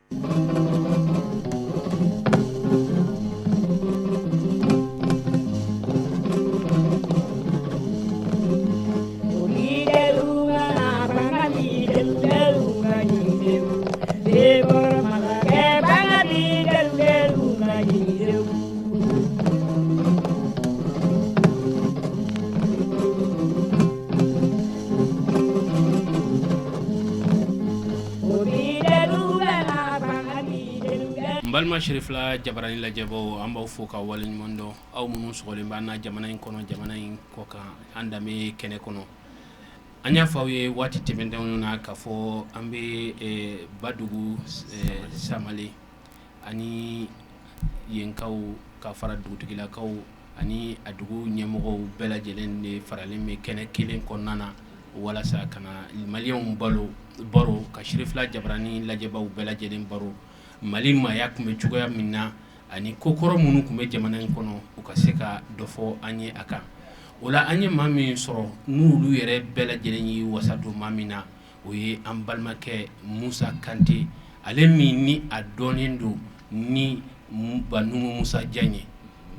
N balima Cherifla jabarani lajɛbaw, an b'aw fo ka waleɲuman dɔn, aw minnu sɔgɔlen b'an na jamana in kɔnɔ, jamana in kɔ kan, an danbe kɛnɛ kɔnɔ. An y'a fɔ aw ye waati tɛmɛnenw na k'a fɔ an bɛ Badugu Samale ani yenkaw ka fara dugutigilakaw ani a dugu ɲɛmɔgɔw bɛɛ lajɛlen de faralen bɛ kɛnɛ kelen kɔnɔna na walasa ka na maliyɛnw balo baro ka Cherifla jabarani lajɛbaw bɛɛ lajɛlen baro Mali maaya tun bɛ cogoya min na ani kokɔrɔ minnu tun bɛ jamana in kɔnɔ, u ka se ka dɔ fɔ an ye a kan. O la, an ye maa min sɔrɔ, n'olu yɛrɛ bɛɛ lajɛlen y'i wasa don maa min na, o ye an balimakɛ Musa Kante, ale min ni a dɔnnen don ni Banumu Musa Jan ye,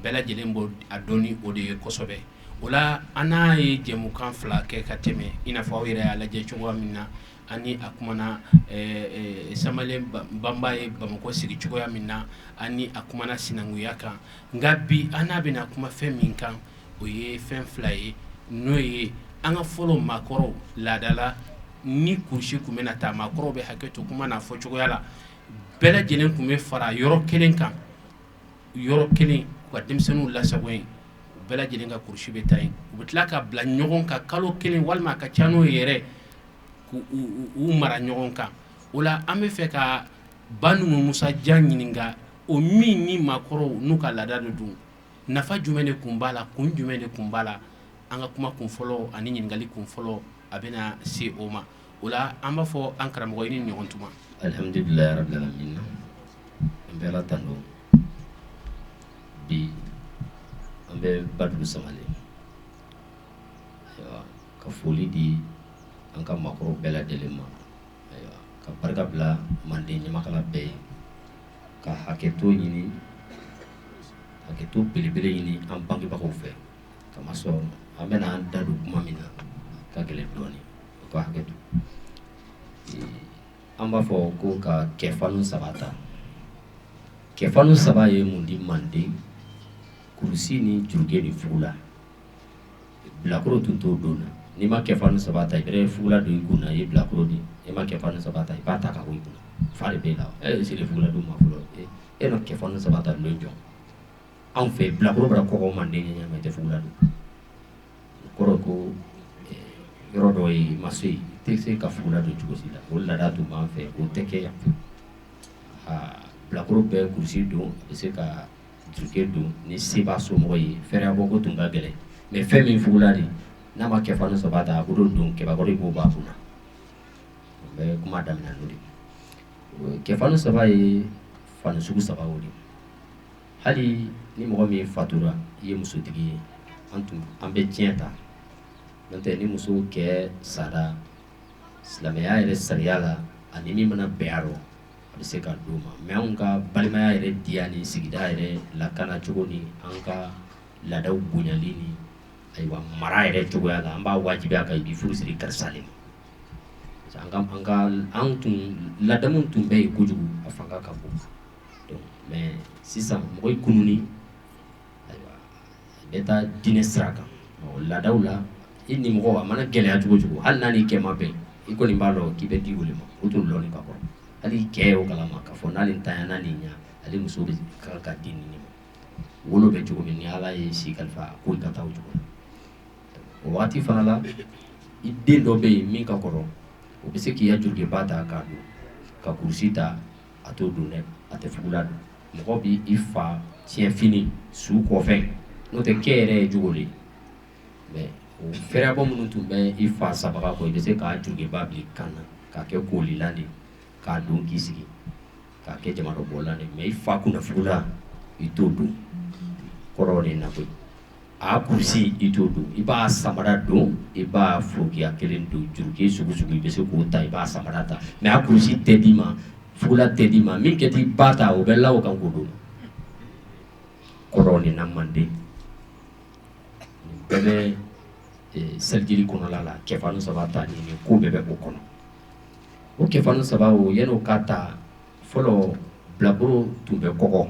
bɛɛ lajɛlen b'o a dɔn ni o de ye kosɛbɛ. O la, an n'a ye jɛmukan fila kɛ ka tɛmɛ, i n'a fɔ aw yɛrɛ y'a lajɛ cogoya min na. An ni a kumana Samale Banba ye Bamakɔ sigi cogoya min na, an ni a kumana sinankunya kan. Nka bi an n'a bɛna kuma fɛn min kan, o ye fɛn fila ye, n'o ye an ka fɔlɔ maakɔrɔw laadala ni kurusi tun bɛna taa, maakɔrɔw bɛ hakɛ to kuma n'a fɔ cogoya la, bɛɛ lajɛlen tun bɛ fara yɔrɔ kelen kan, yɔrɔ kelen, u ka denmisɛnninw lasago yen, u bɛɛ lajɛlen ka kurusi bɛ taa yen, u bɛ tila ka bila ɲɔgɔn kan kalo kelen walima a ka ca n'o yɛrɛ, k'u mara ɲɔgɔn kan. O la, an bɛ fɛ ka Banumu Musa Jan ɲininka, o min ni maakɔrɔw n'u ka laada de don, nafa jumɛn de tun b'a la, kun jumɛn de tun b'a la? An ka kuma kun fɔlɔ ani ɲininkali kun fɔlɔ, a bɛna se o ma. O la, an b'a fɔ an karamɔgɔ i ni ɲɔgɔn tuma. Alihamdulilayi rabil alamina, an bɛ Ala tanu. Bi an bɛ Badugu Samale, ayiwa, ka foli di an ka maakɔrɔw bɛɛ lajɛlen ma, ayiwa, ka barika bila manden ɲamakala bɛɛ ye, ka hakɛto ɲini, hakɛto belebele ɲini an bangebagaw fɛ, kamasɔrɔ an bɛna an da don kuma min na ka gɛlɛn dɔɔnin, u ka hakɛto. An b'a fɔ ko ka kɛfanu saba ta. Kɛfanu saba ye mun di manden? Kurusi ni juruke ni fugula. Bilakoro tun t'o don na. N'i ma kɛfanu saba ta, i bɛ fugula don i kun na, i ye bilakoro di. I ma kɛfanu saba ta, i b'a ta ka bɔ i kun na, fa de b'e la. E seli fugula don ma fɔlɔ, e na kɛfanu saba ta don jɔn? Anw fɛ bilakoro bara kɔgɔ manden ɲɛ ɲɛ, tɛ fugula don. O kɔrɔ ko yɔrɔ dɔ ye ma se, i tɛ se ka fugula don cogo si la. O laada tun b'an fɛ, o tɛ kɛ yan. Bilakoro bɛ kurusi don, a bɛ se ka juruke don ni se b'a somɔgɔ ye. Fɛrɛbɔ ko tun ka gɛlɛn, mais fɛn min fugula de, n'a ma kɛfanu saba ta, a b'o don kɛbakɔrɔ, i b'o b'a kun na. N bɛ kuma daminɛ n'o de ye. Kɛfanu saba ye fani sugu saba o de. Hali ni mɔgɔ min fatura, i ye musotigi ye, an tun an bɛ tiɲɛ ta. N'o tɛ, ni muso kɛ sara, silamɛya yɛrɛ sariya la, ani min mana bɛn a rɔ, a bɛ se ka d'o ma. Mais anw ka balimaya yɛrɛ diya ni sigida yɛrɛ lakana cogo ni an ka laadaw bonyali ni, ayiwa, mara yɛrɛ cogoya la, an b'a wajibiya kan i b'i furu siri karisa de ma. An ka an tun ladamu tun bɛ yen kojugu, a fanga ka bon. Donc, mais sisan mɔgɔ ye kununi, ayiwa, bɛ taa diinɛ sira kan. Laadaw la, i ni mɔgɔ a mana gɛlɛya cogo cogo, hali n'a n'i kɛ ma bɛn, i kɔni b'a dɔn k'i bɛ di o de ma. O tun lɔnni ka kɔrɔ, hali kɛ y'o kalama k'a fɔ n'ale ntanya nin ɲa, ale muso bɛ kan ka di nin ma. Wolo bɛ cogo min, ni Ala ye si kalifa ko i ka taa o cogo la. O waati fana la, i den dɔ bɛ yen min ka kɔrɔ, o bɛ se k'i ka jurukeba ta k'a don, ka kurusi ta, a t'o don dɛ, a tɛ fugula don. Mɔgɔ b'i i fa tiɲɛ fini su kɔfɛ, n'o tɛ kɛ yɛrɛ ye cogo de ye. Mais o fɛrɛbɔ minnu tun bɛ i fa sabaga kɔ, i bɛ se k'a jurukeba bila i kan na, k'a kɛ kolilan de, k'a don k'i sigi, k'a kɛ jamadɔ bɔlan de. Mais i fa kunna fugula, i t'o don. Kɔrɔ de na koyi, a kurusi, i t'o don. I b'a samara don, i b'a forokiya kelen don, juruke sugu sugu i bɛ se k'o ta, i b'a samara ta, mais a kurusi tɛ d'i ma. Fugula tɛ d'i ma, min kɛ t'i ba ta, o bɛ la o kan k'o d'o ma. Kɔrɔ ni na manden nin bɛɛ bɛ selijili kɔnɔla la. Kɛfanu saba ta nin ko bɛɛ bɛ o kɔnɔ. O kɛfanu saba o, yan'o ka ta fɔlɔ, bilakoro tun bɛ kɔgɔ.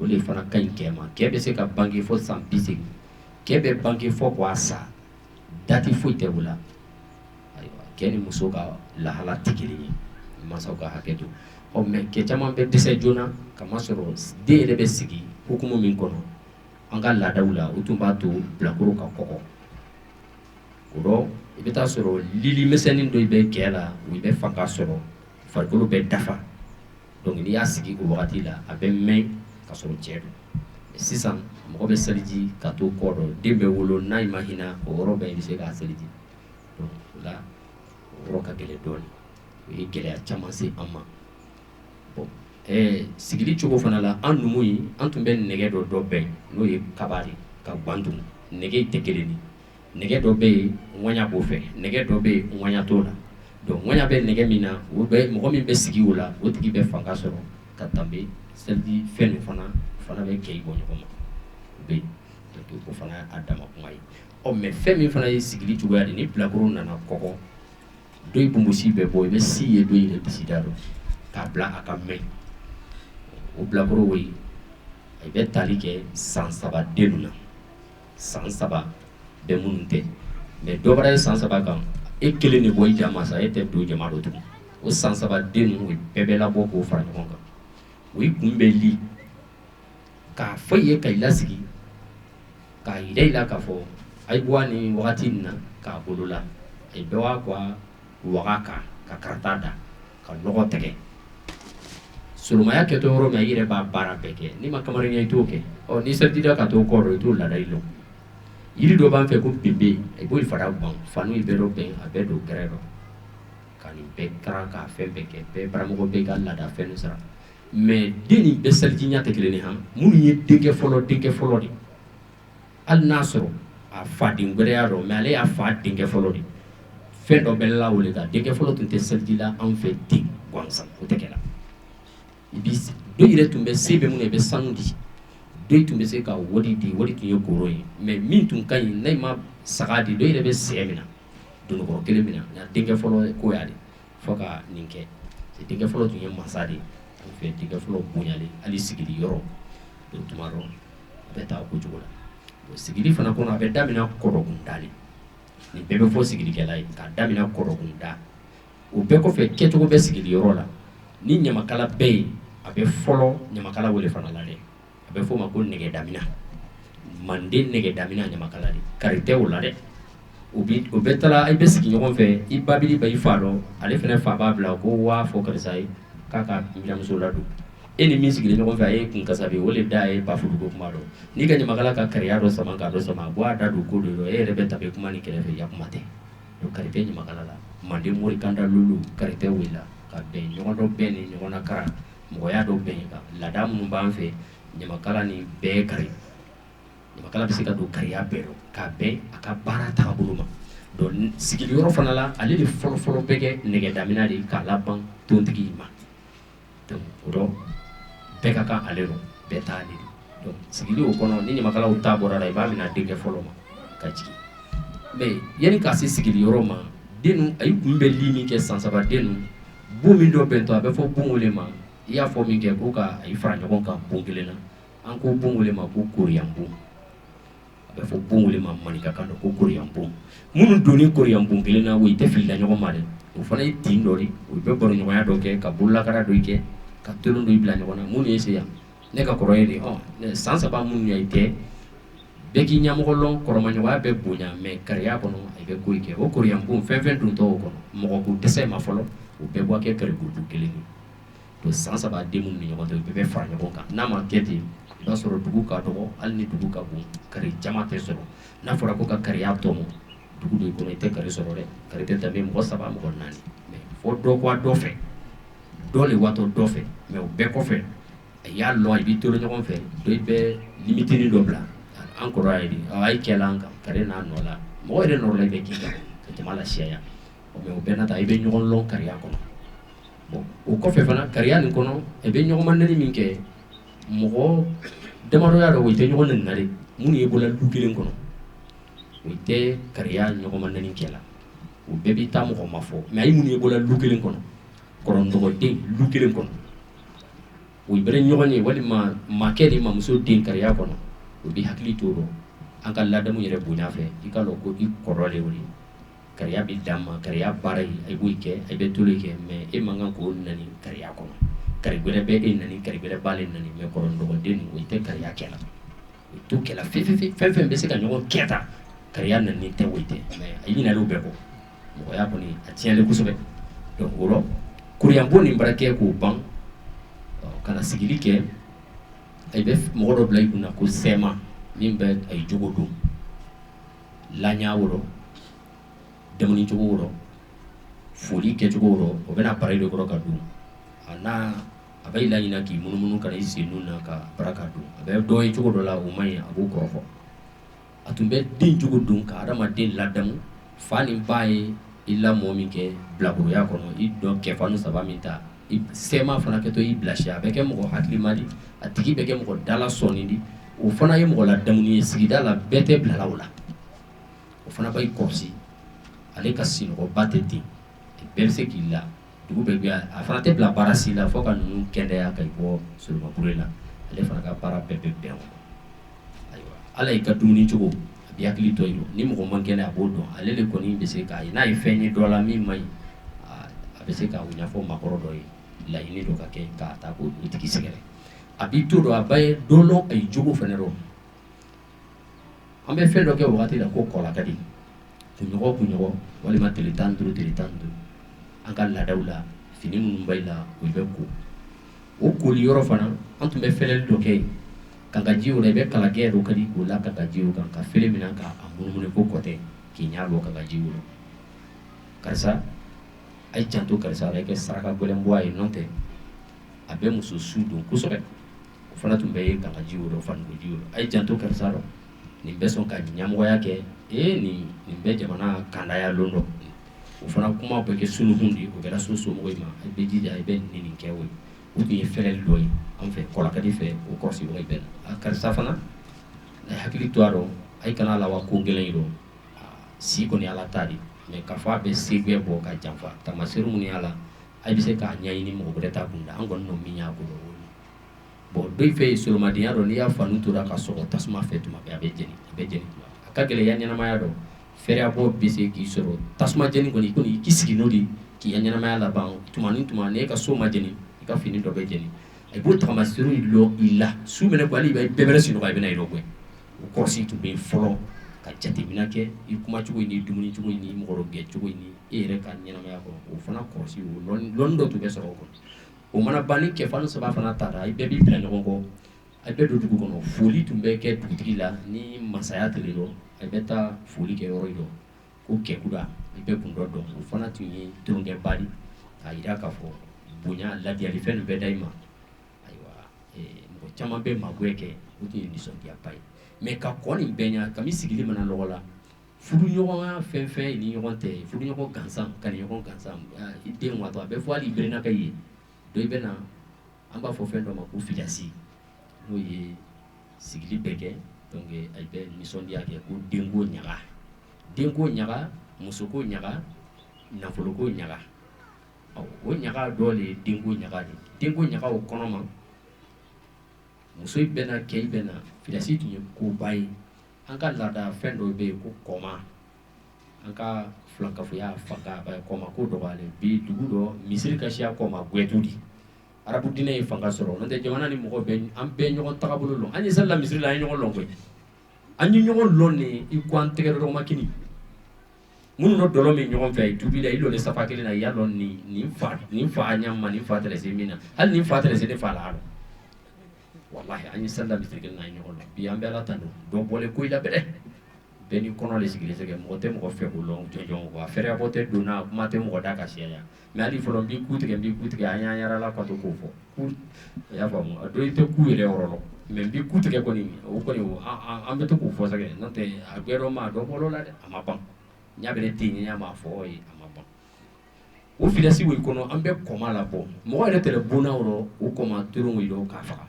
O de fana ka ɲi kɛ ma. Kɛ bɛ se ka bange fo san 80, kɛ bɛ bange fo k'a sa, date foyi tɛ o la. Ayiwa, kɛ ni muso ka lahala tɛ kelen ye, mansaw ka hakɛ to. Ɔ mais kɛ caman bɛ dɛsɛ joona, kamasɔrɔ den yɛrɛ bɛ sigi hukumu min kɔnɔ, an ka laadaw la, o tun b'a to bilakoro ka kɔgɔ. O rɔ, i bɛ taa sɔrɔ lili misɛnnin dɔ bɛ kɛ la, o bɛ fanga sɔrɔ, farikolo bɛ dafa. Donc n'i y'a sigi o wagati la, a bɛ mɛn ka sɔrɔ cɛ don. Sisan mɔgɔ bɛ seliji ka to kɔ dɔ, den bɛ wolo, n'a ma hinɛ, o yɔrɔ bɛɛ i bɛ se k'a seliji. Donc o la, o yɔrɔ ka gɛlɛn dɔɔnin, o ye gɛlɛya caman se an ma. Bon, sigili cogo fana la, an numu ye, an tun bɛ nɛgɛ dɔ dɔ bɛn, n'o ye kaba de ka gan dun. Nɛgɛ tɛ kelen ye. Nɛgɛ dɔ bɛ yen, ŋɔɲa b'o fɛ, nɛgɛ dɔ bɛ yen, ŋɔɲa t'o la. Donc ŋɔɲa bɛ nɛgɛ min na, o bɛ mɔgɔ min bɛ sigi o la, o tigi bɛ fanga sɔrɔ ka tanbe seliji fɛn nin fana fana bɛ kɛ i bɔ ɲɔgɔn ma. O bɛ yen, donc o fana y'a dama kuma ye. Ɔ mais fɛn min fana ye sigili cogoya de, ni bilakoro nana kɔgɔ, dɔ i bonbosi bɛ bɔ, i bɛ si ye dɔ yɛrɛ bisida dɔn k'a bila a ka mɛn. O bilakoro wo, i bɛ tali kɛ san 3 den na, san 3 bɛ minnu tɛ. Mais dɔ wɛrɛ ye san 3 kan, e kelen de bɔ i ja ma sa, e tɛ don jama dɔ tugun. O san 3 den ninnu bɛɛ bɛ labɔ k'o fara ɲɔgɔn kan. O i kun bɛ li k'a fɔ i ye, ka i lasigi, k'a yira i la k'a fɔ a ye bɔ nin wagati in na k'a bolo la, a ye bɛɛ b'a waga kan ka karata da ka lɔgɔ tigɛ. Solomaya kɛtɔ yɔrɔ min, i yɛrɛ b'a baara bɛɛ kɛ. N'i ma kamarenya, i t'o kɛ. Ɔ n'i selijida ka t'o kɔ dɔn, i t'o laada i lɔn. Yiri dɔ b'an fɛ ko benbe, i b'o fara gan fanu, i bɛɛ dɔ bɛn, a bɛɛ don gɛrɛ dɔ ka nin bɛɛ karan k'a fɛn bɛɛ kɛ. Bɛɛ baramɔgɔ bɛɛ ka laada fɛn sara. Mais den nin bɛɛ selijinya tɛ kelen ye. Han, minnu ye denkɛ fɔlɔ, denkɛ fɔlɔ de, hali n'a sɔrɔ a faden wɛrɛ y'a dɔn, mais ale y'a fa denkɛ fɔlɔ de, fɛn dɔ bɛ la o de kan. Denkɛ fɔlɔ tun tɛ seliji la anw fɛ ten gansan, o tɛ kɛ la. I bi dɔ yɛrɛ tun bɛ se bɛ mun na, i bɛ sanu di. Dɔ tun bɛ se ka wari di, wari tun ye goro ye. Mais min tun ka ɲi, n'a ma saga di, dɔ yɛrɛ bɛ sɛ minɛ, donokɔrɔ kelen minɛ. Nka denkɛ fɔlɔ ko y'a de fo ka nin kɛ. Denkɛ fɔlɔ tun ye masa de ye an fɛ. Denkɛ fɔlɔ bonyalen, hali sigili yɔrɔ tuma dɔ a bɛ taa o cogo la. Bon, sigili fana kɔnɔ, a bɛ daminɛ kɔrɔkunda de. Nin bɛɛ bɛ fɔ sigilikɛla ye, k'a daminɛ kɔrɔkunda. O bɛɛ kɔfɛ, kɛcogo bɛ sigili yɔrɔ la. Ni ɲamakala bɛ yen, a bɛ fɔlɔ ɲamakala wele fana la dɛ, a bɛ fɔ o ma ko nɛgɛdamina, manden nɛgɛdamina ɲamakala de. Kari tɛ o la dɛ. O bɛɛ taara, i bɛ sigi ɲɔgɔn fɛ, i babili ba i fa dɔn, ale fana fa b'a bila ko waa fɔ karisa ye k'a ka miyamuso ladon. E ni min sigilen ɲɔgɔn fɛ, a ye kun kasabi, o de da ye bafuruko kuma dɔn. N'i ka ɲamakala ka kariya dɔ sama k'a dɔ sama, a bɔ a da don ko dɔ, e yɛrɛ bɛ tabi kuma ni kɛrɛfɛ, ya kuma tɛ. Donc kari tɛ ɲamakala la. Manden morikanda lolu, kari tɛ o la. Ka bɛn ɲɔgɔn dɔ bɛn ni ɲɔgɔn na karan, mɔgɔya dɔ bɛn kan, laada minnu b'an fɛ, ɲamakala ni bɛɛ kari. Ɲamakala bɛ se ka don kariya bɛɛ dɔn k'a bɛn a ka baara taabolo ma. Donc sigili yɔrɔ fana la, ale de fɔlɔ fɔlɔ bɛ kɛ nɛgɛdamina de k'a laban tontigi ma. Donc o dɔn bɛɛ ka kan ale rɔ, bɛɛ t'ale de. Donc sigili o kɔnɔ, ni ɲamakalaw ta bɔra la, i b'a minɛ denkɛ fɔlɔ ma ka jigin. Mais yanni k'a se sigili yɔrɔ ma, den a y'i kun bɛ li min kɛ san 3 den bon min dɔ bɛntɔ, a bɛ fɔ bon wele ma. I y'a fɔ min kɛ ko ka i fara ɲɔgɔn kan bon kelen na, an ko bon wele ma ko koriyanbon. A bɛ fɔ bon wele ma maninkakan dɔ ko koriyanbon. Minnu donni koriyanbon kelen na, o i tɛ filila ɲɔgɔn ma dɛ. O fana ye tin dɔ de, o bɛ baroɲɔgɔnya dɔ kɛ, ka bololakara dɔ kɛ, ka tolon dɔ bila ɲɔgɔn na. Minnu ye se yan, ne ka kɔrɔ ye de, ɔ san 3 minnu ya i tɛ bɛɛ k'i ɲɛmɔgɔ lɔn, kɔrɔmaɲɔgɔnya bɛ bonya. Mais kariya kɔnɔ, i bɛ ko kɛ o koriyanbon fɛn fɛn dontɔ o kɔnɔ, mɔgɔ ko dɛsɛ ma fɔlɔ, o bɛɛ bɔ kɛ kari gurupu kelen ye. Donc san 3 den minnu ni ɲɔgɔn cɛ, o bɛɛ bɛ fara ɲɔgɔn kan. N'a ma kɛ ten, i b'a sɔrɔ dugu ka dɔgɔ, hali ni dugu ka bon, kari caman tɛ sɔrɔ. N'a fɔra ko ka kariya tɔmɔ dugu de kɔnɔ, i tɛ kari sɔrɔ dɛ. Kari tɛ tɛmɛ mɔgɔ 3, mɔgɔ 4. Mais fɔ dɔ ko a dɔ fɛ, dɔ le watɔ dɔ fɛ. Mais o bɛɛ kɔfɛ, a y'a lɔn, i b'i to ɲɔgɔn fɛ, dɔ bɛ limitini dɔ bila an kɔrɔ ye de, a ye kɛla an kan, kari n'a nɔ la, mɔgɔ yɛrɛ nɔrɔla i bɛ k'i kan ka jama la siyaya. Mais o bɛɛ n'a ta, i bɛ ɲɔgɔn lɔn kariya kɔnɔ. Bon, o kɔfɛ fana, kariya nin kɔnɔ, i bɛ ɲɔgɔn nɛni min kɛ, mɔgɔ damadɔ y'a dɔn, o tɛ ɲɔgɔn nɛni na dɛ. Minnu ye bɔla du kelen kɔnɔ, o tɛ kariya ɲɔgɔn nɛni kɛ la, o bɛɛ bɛ taa mɔgɔ ma fɔ. Mais a ye minnu ye bɔla du kelen kɔnɔ, kɔrɔdɔgɔden du kelen kɔnɔ, o bɛ ɲɔgɔn ye, walima makɛ ni mamuso den kariya kɔnɔ, o bɛ hakili to o an ka ladamu yɛrɛ bonya fɛ. I ka dɔn ko i kɔrɔ de o ye kariya bɛ dan ma, kariya baara ye, i b'o kɛ, i bɛ tolo kɛ, mais e man kan k'o nani kariya kɔnɔ. Kari wɛrɛ bɛ e nani, kari wɛrɛ b'ale nani, mais kɔrɔdɔgɔden o tɛ kariya kɛ la, o t'o kɛla fɛn fɛn fɛn bɛ se ka ɲɔgɔn kɛ ta kariya nani tɛ, o tɛ. Mais a ɲinalen bɛɛ kɔ, mɔgɔya kɔni a tiɲɛlen kosɛbɛ. Donc o rɔ, kuruyanbɔ nin bara kɛ k'o ban ka na sigili kɛ, i bɛ mɔgɔ dɔ bila i kunna ko sɛma min bɛ a ye jogo don laɲa woro, dumuni cogo woro, foli kɛcogo woro, o bɛna pari de kɔrɔ ka don a n'a a bɛ laɲini k'i munumunu ka i sen na ka bara ka don. A bɛ dɔ ye cogo dɔ la, o man ɲi, a b'o kɔrɔfɔ. A tun bɛ den cogo don ka adamaden ladamu. Fa ni ba ye i lamɔ min kɛ bilakoroya kɔnɔ, i dɔn kɛfa saba min ta, sɛma fana kɛtɔ i bilasi, a bɛ kɛ mɔgɔ hakilima di, a tigi bɛ kɛ mɔgɔ dala sɔnni di, o fana ye mɔgɔ ladamu ye sigida la, bɛɛ tɛ bilala o la. O fana b'i kɔlɔsi, ale ka sinɔgɔba tɛ ten, bɛɛ bɛ se k'i la dugu bɛɛ bɛ, a fana tɛ bila baara si la fo ka ninnu kɛnɛya ka bɔ solomabure la. Ale fana ka baara bɛɛ bɛ bɛn o. Ayiwa, ala y'i ka dumuni cogo, a bɛ hakili to yen, ni mɔgɔ man kɛnɛ, a b'o dɔn. Ale de kɔni bɛ se k'a ye, n'a ye fɛn ye dɔ la min man ɲi, a bɛ se k'a ɲɛfɔ maakɔrɔ dɔ ye, laɲini dɔ ka kɛ k'a ta k'o tigi sɛgɛrɛ. A b'i to dɔn, a ba ye don dɔ a ye jogo fana dɔn. An bɛ fɛn dɔ kɛ wagati la ko kɔlakadi, kunɲɔgɔn kunɲɔgɔn walima tile 15, tile 15. An ka laadaw la, fini minnu b'a la, o bɛ ko. O koli yɔrɔ fana, an tun bɛ fɛlɛli dɔ kɛ yen kankaji o la. I bɛ kalakɛ dɔ ka di k'o la kankaji o kan, ka fele minɛ k'a munumunu ko kɔtɛ, k'i ɲɛ bɔ kankaji o la. Karisa, a ye janto karisa la, i kɛ saraka gɛlɛn bɔ a ye, n'o tɛ a bɛ muso su don kosɛbɛ. O fana tun bɛ ye kankaji o la, fanikoji o la. A ye janto karisa la, nin bɛ sɔn ka ɲɛmɔgɔya kɛ, ee nin bɛ jamana kandaya lon dɔ. O fana kuma bɛ kɛ sunuhun de, o kɛra so somɔgɔw ma, i bɛ jija, i bɛ nin kɛ. O ye, o tun ye fɛlɛli dɔ ye an fɛ kɔlakadi fɛ, o kɔlɔsi bɛɛ la. Karisa fana, a ye hakili to a dɔn, a ye kana la wa ko gɛlɛn in dɔn si kɔni ala ta de, mais k'a fɔ a bɛ seguya bɔ ka janfa taamasere minnu y'a la, a bɛ se k'a ɲɛɲini mɔgɔ wɛrɛ ta kun da, an kɔni n'o min y'a bolo. Bon, dɔ fɛ yen solomadenya dɔn, n'i y'a fanu tora ka sɔgɔ tasuma fɛ tuma bɛɛ, a bɛ jeni, a bɛ jeni. A ka gɛlɛya ɲɛnamaya dɔn, fɛrɛbɔ bɛ se k'i sɔrɔ tasuma jeni kɔni, kɔni k'i sigi n'o de k'i ka ɲɛnamaya laban. Tuma ni tuma, n'e ka so ma jeni, i ka fini dɔ bɛ jeni, i b'o tagamaserew lɔ i la su minɛ ko hali i bɛɛ bɛ sunɔgɔ, i bɛna i gɛn. O kɔlɔsi tun bɛ yen fɔlɔ, ka jateminɛ kɛ i kumacogo ni dumuni cogo ni mɔgɔ gɛncogo ni e yɛrɛ ka ɲɛnamaya kɔnɔ. O fana kɔlɔsi, o lɔnni dɔ tun bɛ sɔrɔ o kɔnɔ. O mana ban, ni kɛfa saba fana taara, i bɛɛ b'i bila ɲɔgɔn kɔ, a bɛ don dugu kɔnɔ, foli tun bɛ kɛ dugutigi la. Ni masaya tile dɔn, a bɛ taa foli kɛ yɔrɔ dɔn ko kɛkuda, i bɛ kun dɔ dɔn. O fana tun ye tulonkɛba de k'a jira k'a fɔ bonya ladiyali fɛn bɛɛ da i ma. Ayiwa, mɔgɔ caman bɛ magoya kɛ, o tun ye nisɔndiyaba ye. Mais ka kɔ nin bɛɛ ɲɛ, kami sigili mana lɔgɔ la, furuɲɔgɔnya fɛn fɛn ni ɲɔgɔn tɛ, furuɲɔgɔn gansan ka ni ɲɔgɔn gansan, i den watɔ, a bɛ fɔ hali berenaka ye dɔ, i bɛ na, an b'a fɔ fɛn dɔ ma ko filasi, n'o ye sigili bɛɛ kɛ. Donc a bɛ nisɔndiya kɛ ko denko ɲaga, denko ɲaga, musoko ɲaga, nafoloko ɲaga. O ɲaga dɔ de ye denko ɲaga de. Denko ɲaga o kɔnɔ ma, muso bɛ na, kɛ bɛ na, filasi tun ye koba ye. An ka laada fɛn dɔ bɛ yen ko kɔma, an ka filankafoya fanga kɔma ko dɔgɔyalen bi dugu dɔ misiri ka siya kɔma gɛtu di. Arabu diinɛ ye fanga sɔrɔ, n'o tɛ jamana ni mɔgɔ bɛɛ, an bɛɛ ɲɔgɔn tagabolo lɔn. An ye sali la misiri la, an ye ɲɔgɔn lɔn koyi, an ye ɲɔgɔn lɔn de i ko an tɛgɛ dɔgɔma kini minnu dɔ dɔlɔ min ɲɔgɔn fɛ tubi la, i lɔlen safa kelen na, i y'a dɔn nin fa nin fa ɲa ma, nin fa tɛrɛ se min na, hali nin fa tɛrɛ se ne fa la. Walahi, an ye sali la misiri kelen na, an ye ɲɔgɔn lɔn. Bi an bɛ Ala tanu, dɔ bɔlen ko i la bɛrɛ, bɛɛ ni kɔnɔ de sigilen sɛgɛ, mɔgɔ tɛ mɔgɔ fɛ ko lɔn jɔnjɔn wa fɛrɛbɔ tɛ donna, kuma tɛ mɔgɔ da ka siya. Mais hali fɔlɔ, n b'i ku tigɛ, n b'i ku tigɛ, an y'an yɛrɛ la ka to k'o fɔ ku, i y'a faamu, a dɔ i tɛ ku yɛrɛ yɔrɔ lɔ, mais n b'i ku tigɛ kɔni, o kɔni an bɛ to k'o fɔ sɛgɛ, n'o tɛ a gbɛdɔ ma a dɔ bɔl'o la dɛ, a ma ban. N y'a bɛrɛ ten, n y'a ma fɔ ye, a ma ban. O filasi wo kɔnɔ, an bɛ kɔma labɔ. Mɔgɔ yɛrɛ tɛrɛ bonna rɔ, o kɔma toron wo k'a faga.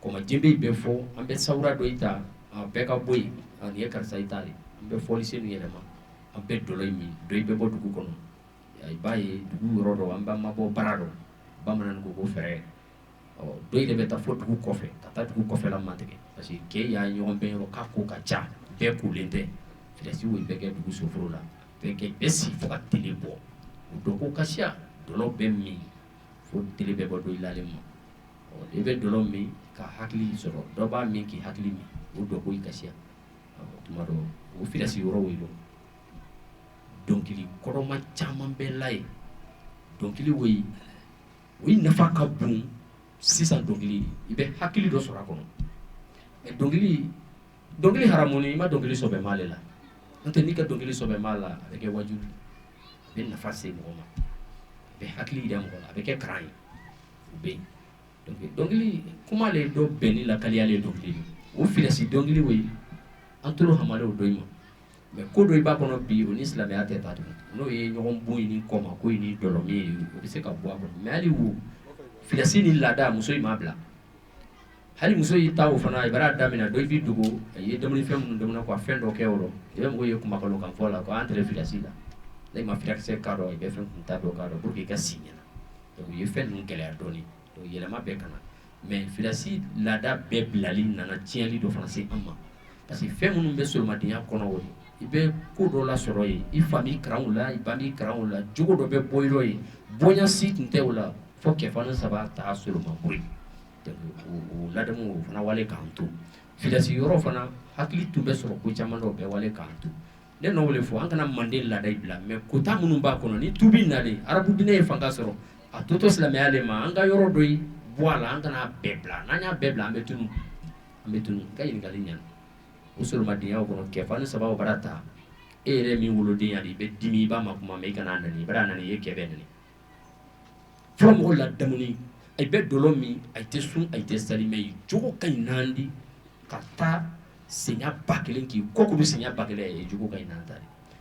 Kɔma jenbe bɛ fɔ, an bɛ sawura dɔ i ta, a bɛɛ ka bɔ yen, nin ye karisa i ta de. An bɛ fɔlisen yɛlɛma, an bɛ dɔlɔ min, dɔ bɛ bɔ dugu kɔnɔ. I b'a ye dugu yɔrɔ dɔ, an b'an mabɔ bara dɔ, bamanan ko fɛrɛ. Ɔ dɔ de bɛ taa fo dugu kɔfɛ, ka taa dugu kɔfɛla matigɛ, parce que kɛ y'a ɲɔgɔn bɛn yɔrɔ k'a ko ka ca, bɛɛ kolen tɛ. Filasi wo bɛɛ kɛ dugu soforo la, bɛɛ kɛ bɛɛ sigi fo ka tele bɔ. O dɔ ko ka siya, dɔlɔ bɛ min fo tele bɛ bɔ dɔ i lalen ma. Ɔ i bɛ dɔlɔ min ka hakili sɔrɔ, dɔ b'a min k'i hakili min, o dɔ ko i ka siya. Tuma dɔ o filasi yɔrɔ wo dɔnkili kɔrɔma caman bɛ la yen. Dɔnkili wo o nafa ka bon. Sisan dɔnkili, i bɛ hakili dɔ sɔrɔ a kɔnɔ. Mais dɔnkili haramuni, i ma dɔnkili sɔbɛ m'ale la. N'o tɛ, n'i ka dɔnkili sɔbɛ m'a la, a bɛ kɛ wajulu, a bɛ nafa se mɔgɔ ma, a bɛ hakili yira mɔgɔ la, a bɛ kɛ karan ye. O bɛ yen. Donc dɔnkili kuma le dɔ bɛnni lakaliyalen dɔnkili o filasi dɔnkili wo an tolo hamale o dɔ ma. Mais ko dɔ i b'a kɔnɔ bi, o ni silamɛya tɛ taa tugun, n'o ye ɲɔgɔn bon ni kɔma ko ni dɔlɔ min ye, o bɛ se ka bɔ a kɔnɔ. Mais hali wo filasi ni laada, muso in m'a bila. Hali muso y'i ta o fana, i b'a daminɛ dɔ i b'i dogo, a ye dumunifɛn minnu dumuni ko a fɛn dɔ kɛ o rɔ, i bɛ mɔgɔw ye kumakalo kan fɔ la ko an tɛ filasi la. N'i ma furakisɛ k'a dɔn, i bɛ fɛn kun ta dɔ k'a dɔn pour que i ka si ɲɛna. Donc u ye fɛn ninnu gɛlɛya dɔɔnin, donc yɛlɛma bɛɛ ka na. Mais filasi laada bɛɛ bilali nana tiɲɛli dɔ fana se an ma, parce que fɛn minnu bɛ solomadenya kɔnɔ, o i bɛ ko dɔ lasɔrɔ yen, i fa b'i kalan o la, i ba b'i kalan o la, jogo dɔ bɛ bɔ i rɔ yen, bonya si tun tɛ o la fo kɛfa ni saba ta solomabure. Donc o ladamu o fana wale k'an to filasi yɔrɔ fana, hakili tun bɛ sɔrɔ ko caman dɔw bɛɛ wale k'an to. Ne n'o le fɔ, an kana manden laada bila, mais kota minnu b'a kɔnɔ ni tubi nalen, arabu diinɛ ye fanga sɔrɔ, a tɔ to silamɛya le ma, an ka yɔrɔ dɔ bɔ a la, an kana bɛɛ bila. N'an y'a bɛɛ bila, an bɛ tunu, an bɛ tunu. N ka ɲininkali ɲɛna. O solomadenya kɔnɔ, kɛfa ni saba bara ta, e yɛrɛ min woloden ya, i bɛ dimi, i b'a ma kuma, mais i kana nani, i bara nani, i ye kɛ bɛɛ nani. Fɔlɔ mɔgɔw ladamuni, a bɛ dɔlɔ min, a tɛ sun, a tɛ sali, mais jogo ka ɲi nandi ka taa senya ba kelen k'i kɔkuru senya ba kelen ye, jogo ka ɲi nan ta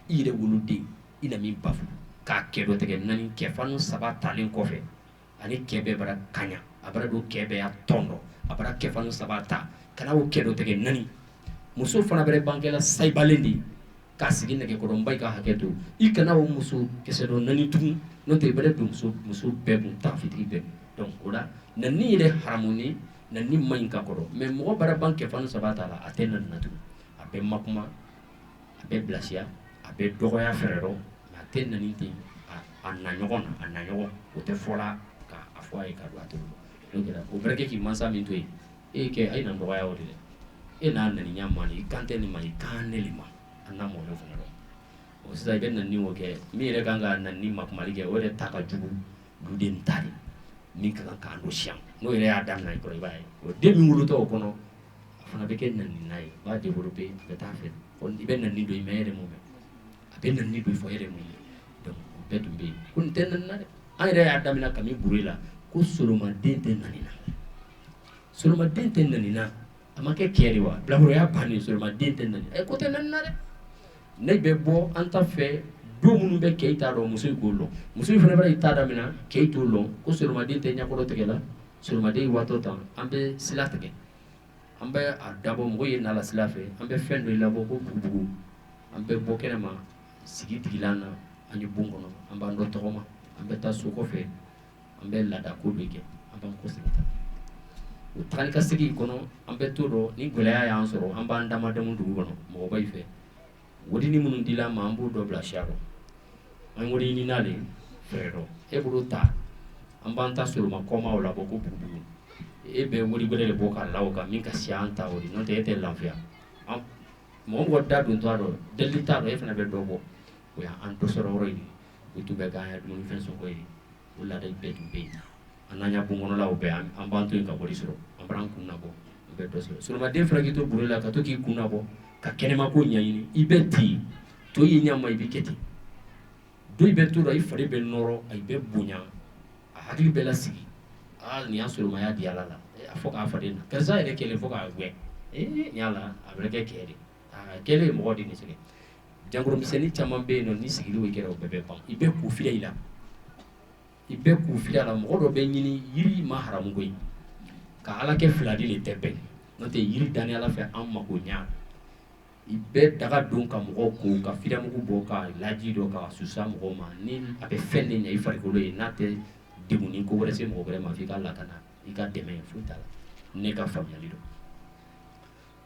i yɛrɛ woloden, i na min bafu k'a kɛ dɔ tigɛ naani. Kɛfa ni saba talen kɔfɛ, ani kɛ bɛɛ bara kaɲa, a bara don kɛ bɛɛ y'a tɔn dɔ, a bara kɛfa ni saba ta ka na o kɛ dɔ tigɛ naani. Muso fana bɛ bankɛla sayibalen de k'a sigi nɛgɛkɔrɔ, n ba i ka hakɛ to, i kana o muso kisɛ dɔ naani tugun, n'o tɛ i bɛ don muso bɛɛ kun tan fitiri bɛɛ. Donc o la nani yɛrɛ haramuni, nani man ɲi ka kɔrɔ, mais mɔgɔ bara ban kɛfa ni saba ta la, a tɛ nani na tugun, a bɛ makuma, a bɛ bilasiya, a bɛ dɔgɔya fɛrɛ dɔn, mais a tɛ nani ten. A na ɲɔgɔn na, a na ɲɔgɔn o tɛ fɔla k'a fɔ a ye ka don a tolo. Donc o bɛrɛ kɛ k'i mansa min to yen, e kɛ a ye na dɔgɔya o de dɛ, e n'a nani ɲa ma, i kan tɛ nin ma, i kan ne le ma, an n'a mɔgɔ fana dɔn. O sisan i bɛ nani o kɛ, min yɛrɛ kan ka nani makumali kɛ, o yɛrɛ ta ka jugu duden ta de min ka kan k'an don siyan, n'o yɛrɛ y'a daminɛ i kɔrɔ, i b'a ye o den min wolotɔ o kɔnɔ, a fana bɛ kɛ nanina ye, a b'a développer, a bɛ taa fɛ. I bɛ nani don i mɛ e yɛrɛ mun mɛn, a bɛ nani don fɔ e yɛrɛ mun mɛn. Donc o bɛɛ tun bɛ yen ko nin tɛ nanina dɛ. An yɛrɛ y'a daminɛ kami bure la ko solomaden tɛ nanina, solomaden tɛ nanina, a ma kɛ kɛ de wa, bilakoroya bannen, solomaden tɛ nani, ɛ ko tɛ nanina dɛ. Ne bɛ bɔ an ta fɛ don minnu bɛ kɛ i t'a dɔn, muso k'o lɔn, muso fana bɛ i ta daminɛ kɛ i t'o lɔn ko solomaden tɛ ɲɛkɔrɔ tigɛ la, solomaden waatɔ tan, an bɛ sila tigɛ, an bɛ a dabɔ mɔgɔ ye na la sila fɛ, an bɛ fɛn dɔ labɔ ko bugubugu, an bɛ bɔ kɛnɛ ma sigi tigilan na, an ye bon kɔnɔ, an b'an dɔ tɔgɔma, an bɛ taa so kɔfɛ, an bɛ laada ko dɔ kɛ, an b'an kɔ segin ta. O tagali ka segin kɔnɔ, an bɛ to dɔ ni gɛlɛya y'an sɔrɔ, an b'an damadamu dugu kɔnɔ mɔgɔba fɛ, wodini minnu dila an ma, an b'o dɔ bila siya rɔ, an wari ɲini n'ale fɛɛrɛ dɔ e bolo ta, an b'an ta soloma kɔmaw labɔ ko bugubugu, e bɛ wari gbɛrɛ de bɔ k'a la o kan min ka siya an ta o de, n'o tɛ e tɛ lafiya. Mɔgɔ mɔgɔ da don t'a dɔn, delili t'a dɔn, e fana bɛ dɔ bɔ, o y'an dɔ sɔrɔ yɔrɔ ye, o tun bɛ k'an ya dumunifɛn sɔngɔ ye. O laada bɛɛ tun bɛ yen. An n'an ya bon kɔnɔlaw bɛɛ, an b'an to yen ka wari sɔrɔ, an b'an kun nabɔ, an bɛ dɔ sɔrɔ. Solomaden fana k'i to bure la ka to k'i kun nabɔ ka kɛnɛma ko ɲɛɲini, i bɛ ten to y'i ɲɛ ma, i bɛ kɛ ten don, i bɛ to la, i fari bɛ nɔrɔ, i bɛ bonya, a hakili bɛ lasigi, aa nin y'a solomaya di Ala la, a fɔ k'a faden na karisa yɛrɛ kɛlen fo k'a gɛn, ee nin y'a la a bɛ kɛ kɛ de, a kɛlen ye mɔgɔ de nin sɛgɛn. Jankoromisɛnnin caman bɛ yen nɔ, ni sigili kɛra o bɛɛ bɛ ban, i bɛ ko filɛ i la. I bɛ k'u fili a la, mɔgɔ dɔ bɛ ɲini yiri ma haramu koyi, ka ala kɛ fila di le tɛ bɛn, n'o tɛ yiri danni ala fɛ an mako ɲa. I bɛ daga don ka mɔgɔw ko, ka firamugu bɔ, ka laji dɔ ka susa mɔgɔw ma, ni a bɛ fɛn de ɲɛ i farikolo ye, n'a tɛ degun ni ko wɛrɛ se mɔgɔ wɛrɛ ma, f'i ka lakana, i ka dɛmɛ foyi t'a la. Ne ka faamuyali dɔn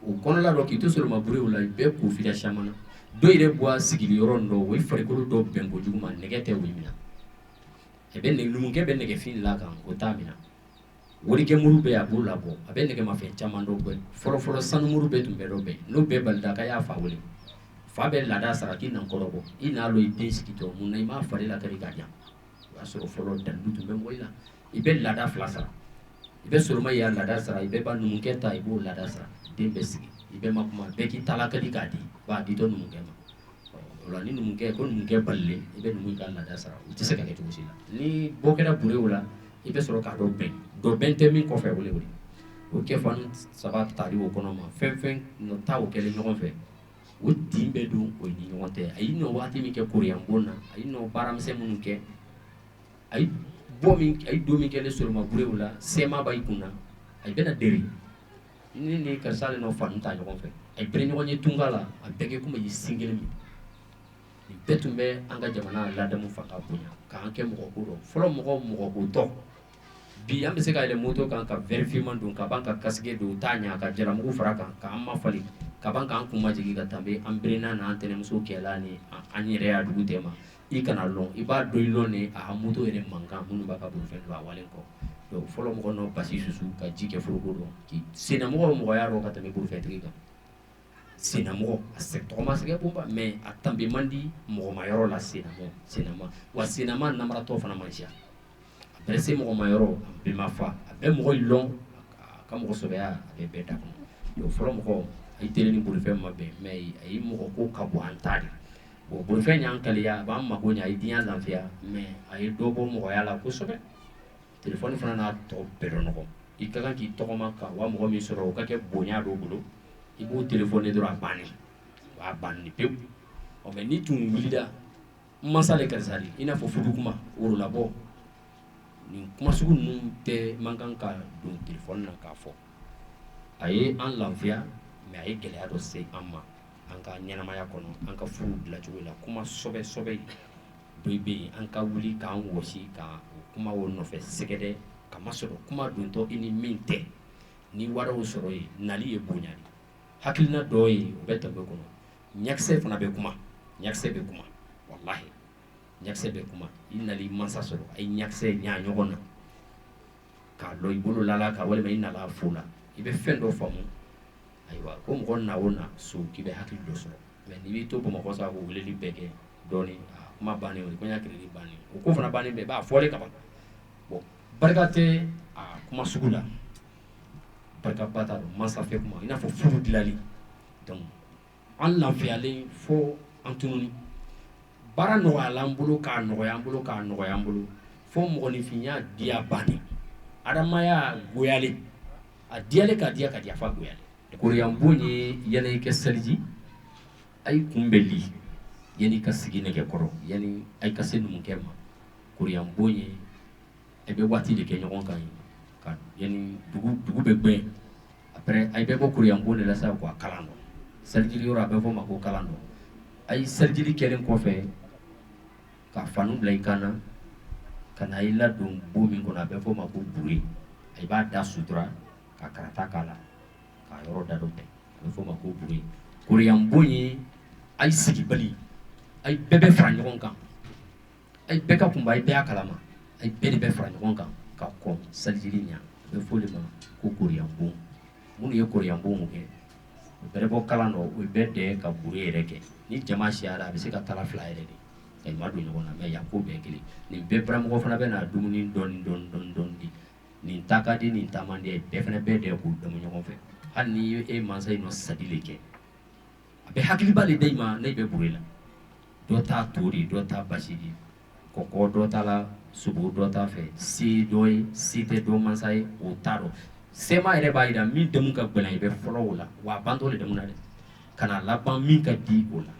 o kɔnɔla dɔ, k'i to soloma burew la, i bɛɛ k'u fila caman na. Dɔw yɛrɛ bɔ a sigili yɔrɔ dɔ, o ye farikolo dɔ bɛn kojugu ma, nɛgɛ tɛ o minɛ. A bɛ numukɛ bɛ nɛgɛfin la kan, o t'a minɛ. Worikɛ muru bɛ a b'o labɔ, a bɛ nɛgɛmafɛn caman dɔ bɛ. Fɔlɔfɔlɔ sanumuru bɛɛ tun bɛ dɔ bɛn, n'o bɛɛ balida ka y'a fa wele, fa bɛ laada sara k'i na kɔrɔbɔ, i n'a lɔ i den sigitɔ, mun na i m'a fari lakari k'a jan? O y'a sɔrɔ fɔlɔ dalilu tun bɛ mɔgɔ la. I bɛ laada fila sara, i bɛ soloma y'a laada sara, i bɛ ba numukɛ ta, i b'o laada sara, den bɛ sigi, i bɛ ma kuma bɛɛ k'i ta lakali k'a di, b'a di dɔ numukɛ ma. O la ni numukɛ ko numukɛ balilen, i bɛ numu ka laada sara, o tɛ se ka kɛ cogo si la. Ni bɔ kɛra burew la, i bɛ sɔrɔ k'a dɔn bɛn dɔ bɛn tɛ min kɔfɛ, o de o kɛ fan saba tali o kɔnɔ ma, fɛn fɛn ta o kɛlen ɲɔgɔn fɛ, o tin bɛ don o ni ɲɔgɔn tɛ. A y'i nɔ waati min kɛ koriyanbon na, a y'i nɔ baaramisɛn minnu kɛ, a ye bɔ min, a ye don min kɛ ne soloma burew la, sɛma b'a kun na, a bɛna deri ni karisa de nɔ fani ta ɲɔgɔn fɛ, a ye bere ɲɔgɔn ye tunga la, a bɛɛ kɛ komi i sin kelen min. Nin bɛɛ tun bɛ an ka jamana ladamu fanga bonya k'an kɛ mɔgɔ ko dɔn. Fɔlɔ mɔgɔ mɔgɔ ko tɔ, bi an bɛ se ka yɛlɛ moto kan ka verre finman don, ka ban ka casque don, t'a ɲa, ka jalamugu fara kan, k'an ma fali, ka ban k'an kun majigin ka tɛmɛ an berenna n'an tɛnɛmuso kɛla ni an yɛrɛ y'a dugu tɛ ma. I kana lɔn, i b'a dɔn i lɔn ne a ka moto yɛrɛ mankan minnu b'a ka bolifɛn don a walen kɔ. Donc fɔlɔ mɔgɔ nɔ basi susu ka ji kɛ foroko dɔn k'i sennamɔgɔ mɔgɔya dɔn ka tɛmɛ bolifɛntigi kan. Sennamɔgɔ a tɔgɔma sɛgɛ bonba, mais a tanbe man di mɔgɔma yɔrɔ la. Sennamɔgɔ sennama wa sennama namaratɔ fana man siya, a bɛ se mɔgɔma yɔrɔ, a bɛɛ ma fa, a bɛ mɔgɔ lɔn, a ka mɔgɔ sɔbɛya a bɛ bɛɛ da kɔnɔ. Donc fɔlɔ mɔgɔ a ye teli ni bolifɛn ma bɛn, mais a ye mɔgɔ ko ka bon an ta de. Bon, bolifɛn y'an kaliya, a b'an mako ɲɛ, a ye diɲɛ lafiya, mais a ye dɔ bɔ mɔgɔya la kosɛbɛ. Telefɔni fana n'a tɔ bɛɛ dɔn nɔgɔ, i ka kan k'i tɔgɔma ka wa mɔgɔ min sɔrɔ, o ka kɛ bonya dɔ bolo, i b'o telefɔni dɔrɔn, a bannen, o y'a bannen pewu. Ɔ mais n'i tun wulila mansa le karisa de, i n'a fɔ furu kuma, worolabɔ, nin kuma sugu ninnu tɛ man kan ka don telefɔni na k'a fɔ. A ye an lafiya, mais a ye gɛlɛya dɔ se an ma an ka ɲɛnamaya kɔnɔ, an ka furu dilancogo la. Kuma sɔbɛ sɔbɛ dɔ bɛ yen, an ka wuli k'an wɔsi ka o kuma o nɔfɛ sɛgɛrɛ, ka masɔrɔ kuma dontɔ i ni min tɛ, ni wariw sɔrɔ yen, nali ye bonya de. Hakilina dɔ ye o bɛ tɛmɛ kɔnɔ, ɲakisɛ fana bɛ kuma, ɲakisɛ bɛ kuma, walahi ɲakisɛ bɛ kuma. I nali mansa sɔrɔ, a ye ɲakisɛ ɲa ɲɔgɔn na k'a lɔ i bolo lala ka, walima i nana fo la, i bɛ fɛn dɔ faamu. Ayiwa, ko mɔgɔ na o na so k'i bɛ hakili dɔ sɔrɔ, mais n'i b'i to Bamakɔ sa k'o weleli bɛɛ kɛ dɔɔni, a kuma bannen, o ye kɔɲɔ crédit bannen, o ko fana bannen bɛɛ b'a fɔlen ka ban. Bon, barika tɛ a kuma sugu la, barikaba t'a dɔn mansa fɛ kuma, i n'a fɔ furu dilanli. Donc an lafiyalen fo an tununi, baara nɔgɔyala an bolo, k'a nɔgɔya an bolo, k'a nɔgɔya an bolo, fo mɔgɔninfinya diya bannen, adamaya goyalen, a diyalen ka diya ka diya fa goyalen. Koriyanbon ye yanni i ka seliji, a y'i kun bɛ li, yanni i ka sigi nɛgɛ kɔrɔ, yanni a ka se numukɛ ma. Koriyanbon ye a bɛ waati de kɛ ɲɔgɔn kan ye ka yanni dugu bɛ gbɛn. Après a bɛ bɔ koriyanbon de la sa quoi, kalan dɔ selijili yɔrɔ, a bɛ fɔ o ma ko kalan dɔ. A ye selijili kɛlen kɔfɛ ka fanu bila i kan na, ka na i ladon bon min kɔnɔ, a bɛ fɔ o ma ko bure. I b'a da sutura ka karata k'a la, k'a yɔrɔ da dɔ bɛn, a bɛ fɔ o ma ko bure. Koriyanbon ye a ye sigibali, a ye bɛɛ bɛ fara ɲɔgɔn kan, a ye bɛɛ ka kunba, a ye bɛɛ y'a kalama, a ye bɛɛ de bɛ fara ɲɔgɔn kan ka kɔn salijili ɲɛ, a bɛ fɔ o de ma ko koriyanbon. Minnu ye koriyanbon kɛ, o bɛɛ bɔ kalan dɔ, o bɛɛ dɛ ka bure yɛrɛ kɛ. Ni jama siyara, a bɛ se ka tala fila yɛrɛ de ka ma don ɲɔgɔn na, mais yan ko bɛɛ kelen. Nin bɛɛ baramɔgɔ fana bɛ na dumuni dɔɔni dɔɔni dɔɔni dɔɔni di, nin ta ka di, nin ta man di, bɛɛ fana bɛɛ dɛ k'u damu ɲɔgɔn fɛ. Hali ni e mansa in nɔ sadi le kɛ, a bɛ hakiliba le da i ma ne bɛ bure la. Dɔ t'a to de, dɔ t'a basi di, kɔkɔ dɔ t'a la, sogo dɔ t'a fɛ, se dɔ ye, se tɛ dɔ mansa ye, o t'a dɔn. Sɛma yɛrɛ b'a jira min damu ka gɛlɛn, i bɛ fɔlɔ o la, wa a bantɔ le damu na dɛ, ka na laban min ka di o la,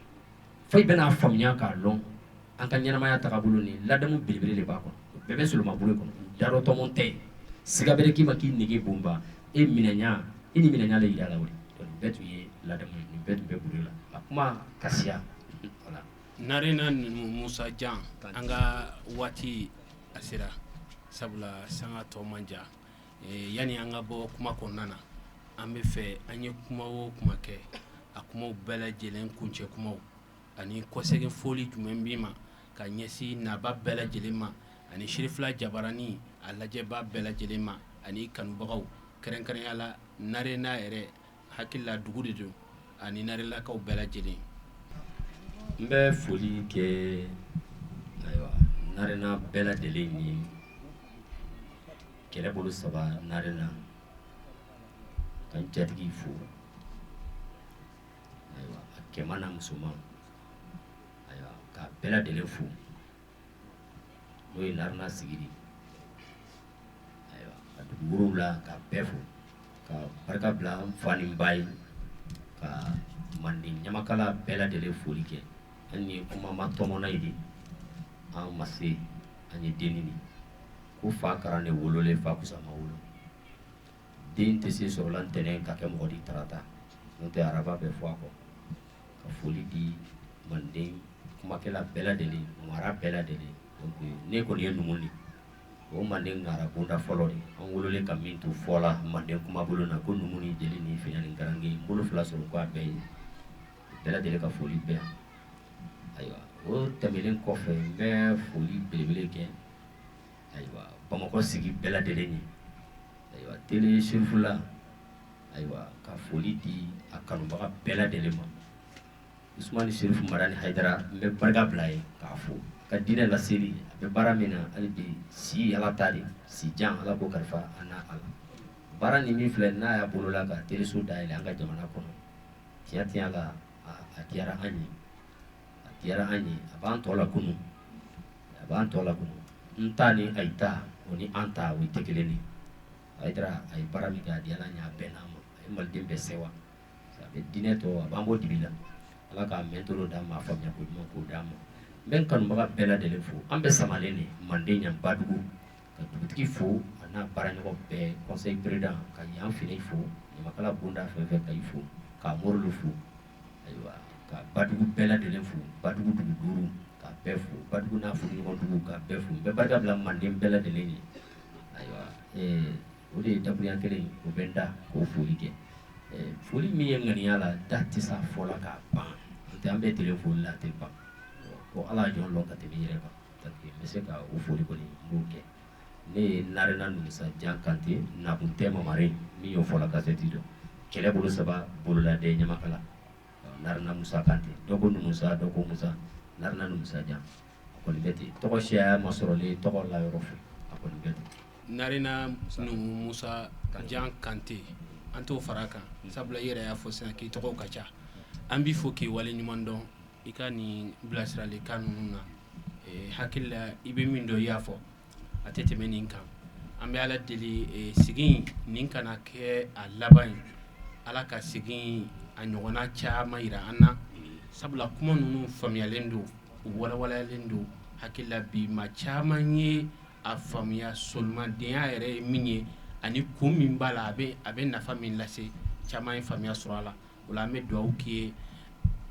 fo i bɛna faamuya k'a lɔn an ka ɲɛnamaya tagabolo ni ladamu belebele de b'a kɔnɔ. Bɛɛ bɛ solomabure kɔnɔ, dadɔ tɔmɔ tɛ yen. Siga bɛrɛ k'i ma k'i nege bonba e minɛnya, i ni minɛnya le yira la. O de nin bɛɛ tun ye ladamu ye, nin bɛɛ tun bɛ bure la, a kuma kasiya, voilà. Narena Musa Jan, an ka waati a sera, sabula sanga tɔ man jan. Yanni an ka bɔ kuma kɔnɔna na, an bɛ fɛ an ye kuma o kuma kɛ, a kumaw bɛɛ lajɛlen kuncɛ kumaw ani kɔsegin foli jumɛn b'i ma ka ɲɛsin naba bɛɛ lajɛlen ma ani Sirifila Jabarani a lajɛba bɛɛ lajɛlen ma ani kanubagaw, kɛrɛnkɛrɛnya la Narena yɛrɛ hakili la dugu de don ani Narelakaw bɛɛ lajɛlen? N bɛ foli kɛ, ayiwa, Narena bɛɛ lajɛlen ye, kɛlɛbolo saba Narena, ka n jatigi fo, ayiwa, a cɛman n'a musoman, ayiwa, ka bɛɛ lajɛlen fo, n'o ye Narena sigi, ayiwa, a dugu wolonwula, ka bɛɛ fo, ka barika bila n fa ni n ba ye, ka manden ɲamakala bɛɛ lajɛlen foli kɛ. An ye kuma ma tɔmɔnɔ ye de, an ma se, an ye denni de ko fa karan de wololen, fa kusa ma wolo. Den tɛ se sɔrɔla ntɛnɛn ka kɛ mɔgɔ di tarata, n'o tɛ araba bɛ fɔ a kɔ. Ka foli di manden kumakɛla bɛɛ lajɛlen, mara bɛɛ lajɛlen. Donc ne kɔni ye numu de, o manden ŋara bonda fɔlɔ de, an wololen ka min to fɔ la manden kumabolo na ko numu ni jeli ni finɛ ni garange, n bolo fila sɔrɔ ko a bɛɛ ye bɛɛ lajɛlen ka foli bɛɛ yan. Ayiwa, o tɛmɛnen kɔfɛ, n bɛ foli belebele kɛ, ayiwa, Bamakɔ sigi bɛɛ lajɛlen ye, ayiwa, télé Sirifula, ayiwa, ka foli di a kanubaga bɛɛ lajɛlen ma. Usumani Serifu Madani Hayidara, n bɛ barika bila ye k'a fo ka diinɛ laseli, a bɛ baara min na hali bi, si Ala ta de, si jan Ala k'o kalifa an n'a a la. Baara ni min filɛ n'a y'a bolola ka teleso dayɛlɛ an ka jamana kɔnɔ, tiɲɛ tiɲɛ la, a diyara an ye, a diyara an ye, a b'an tɔ la kunu, a b'an tɔ la kunu. N ta ni ayi ta, o ni an ta, o tɛ kelen de. Hayidara a ye baara min kɛ, a diyara an ye, a bɛnna an ma, a ye maliden bɛɛ sewa, a bɛ diinɛ tɔ, a b'an bɔ dibi la. Ala k'a mɛn d'an ma, a faamuya ko ɲuman k'o d'an ma. N bɛ n kanubaga bɛɛ lajɛlen fo. An bɛ Samalen de, manden yan Badugu, ka dugutigi fo a n'a baaraɲɔgɔn bɛɛ, conseil président, ka yan fini fo, ɲamakala bonda fɛn fɛn ka i fo, ka morilu fo, ayiwa, ka Badugu bɛɛ lajɛlen fo, Badugu dugu duuru ka bɛɛ fo, Badugu n'a furuɲɔgɔn dugu ka bɛɛ fo. N bɛ barika bila manden bɛɛ lajɛlen ye. Ayiwa, o de ye dakurunya kelen, o bɛ n da k'o foli kɛ. Foli min ye ŋaniya la, da tɛ s'a fɔ la k'a ban, n'o tɛ an bɛɛ tɛrɛ foli la, a tɛ ban ko Ala jɔn lɔn ka tɛmɛ i yɛrɛ kan. N bɛ se ka o foli kɔni n b'o kɛ. Ne ye Narena Numusa Jan Kante, nakun tɛ mamare min y'o fɔla kasɛti dɔn, kɛlɛ bolo saba bololaden ɲamakala, Narena Musa Kante, dɔ ko Numusa, dɔ ko Musa, Narena Numusa Jan, a kɔni bɛ ten. Tɔgɔ siya ma sɔrɔlen tɔgɔ la yɔrɔ fɛ, a kɔni bɛ ten. Narena Numu Musa Jan Kante, an t'o fara kan, sabula i yɛrɛ y'a fɔ sisan k'i tɔgɔw ka ca. An b'i fo k'i wale ɲuman dɔn i ka nin bilasiralikan ninnu na. Hakili la i bɛ min dɔn, i y'a fɔ, a tɛ tɛmɛ nin kan. An bɛ Ala deli, sigi nin kana kɛ a laban ye, Ala ka sigi a ɲɔgɔnna caman jira an na, sabula kuma ninnu faamuyalen don, u walawalalen don. Hakili la bi maa caman ye a faamuya solimadenya yɛrɛ ye min ye ani kun min b'a la, a bɛ nafa min lase, caman ye faamuya sɔrɔ a la. O la an bɛ dugawu k'i ye,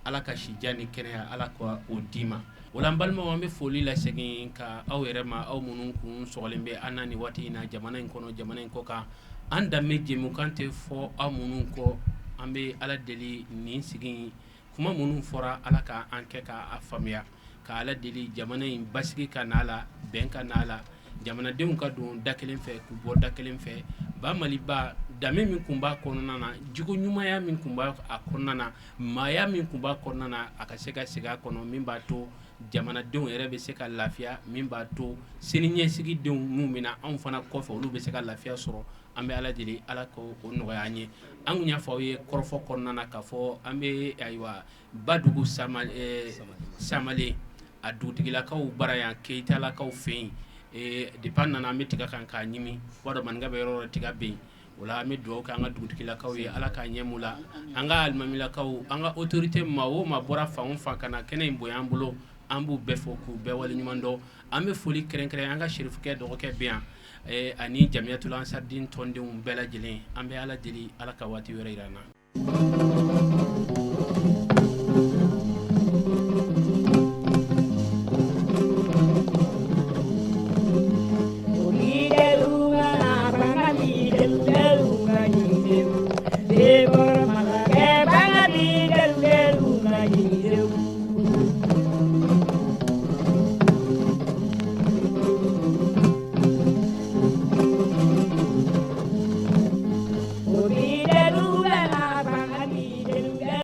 Ala ka si jan ni kɛnɛya, Ala ka o d'i ma. O la an balimaw, an bɛ foli lasegin ka aw yɛrɛ ma, aw minnu kun sɔgɔlen bɛ an na nin waati in na, jamana in kɔnɔ, jamana in kɔ kan. An danbe jɛmukan tɛ fɔ aw minnu kɔ. An bɛ Ala deli, nin sigi kuma minnu fɔra, Ala ka an kɛ k'a faamuya, ka Ala deli jamana in basigi ka n'a la, bɛn ka n'a la, jamanadenw ka don da kelen fɛ k'u bɔ da kelen fɛ. Ba Maliba, danbe min tun b'a kɔnɔna na, jogo ɲumanya min tun b'a kɔnɔna na, maaya min tun b'a kɔnɔna na, a ka se ka segin a kɔnɔ, min b'a to jamanadenw yɛrɛ bɛ se ka lafiya, min b'a to sini ɲɛsigidenw minnu bɛ na anw fana kɔfɛ, olu bɛ se ka lafiya sɔrɔ. An bɛ Ala deli, Ala ka o nɔgɔya an ye. An tun y'a fɔ aw ye kɔrɔfɔ kɔnɔna na k'a fɔ an bɛ, ayiwa, Badugu Samalen, a dugutigilakaw bara yan, Keyitalakaw fɛ yen. Depuis an nana, an bɛ tiga kan k'a ɲimi, b'a dɔn maninka bɛ yɔrɔ tiga bɛ yen. O la an bɛ dugawu kɛ an ka dugutigilakaw ye, Ala k'a ɲɛ la, an ka alimamilakaw, an ka autorité, maa o maa bɔra fan o fan ka na kɛnɛ in bonya an bolo. An b'u bɛɛ fo k'u bɛɛ waleɲuman dɔn. An bɛ foli kɛrɛnkɛrɛn an ka serifukɛ dɔgɔkɛ bɛ yan ani Jamiyatul Ansardine tɔndenw bɛɛ lajɛlen. An bɛ Ala deli, Ala ka waati wɛrɛ jira an na.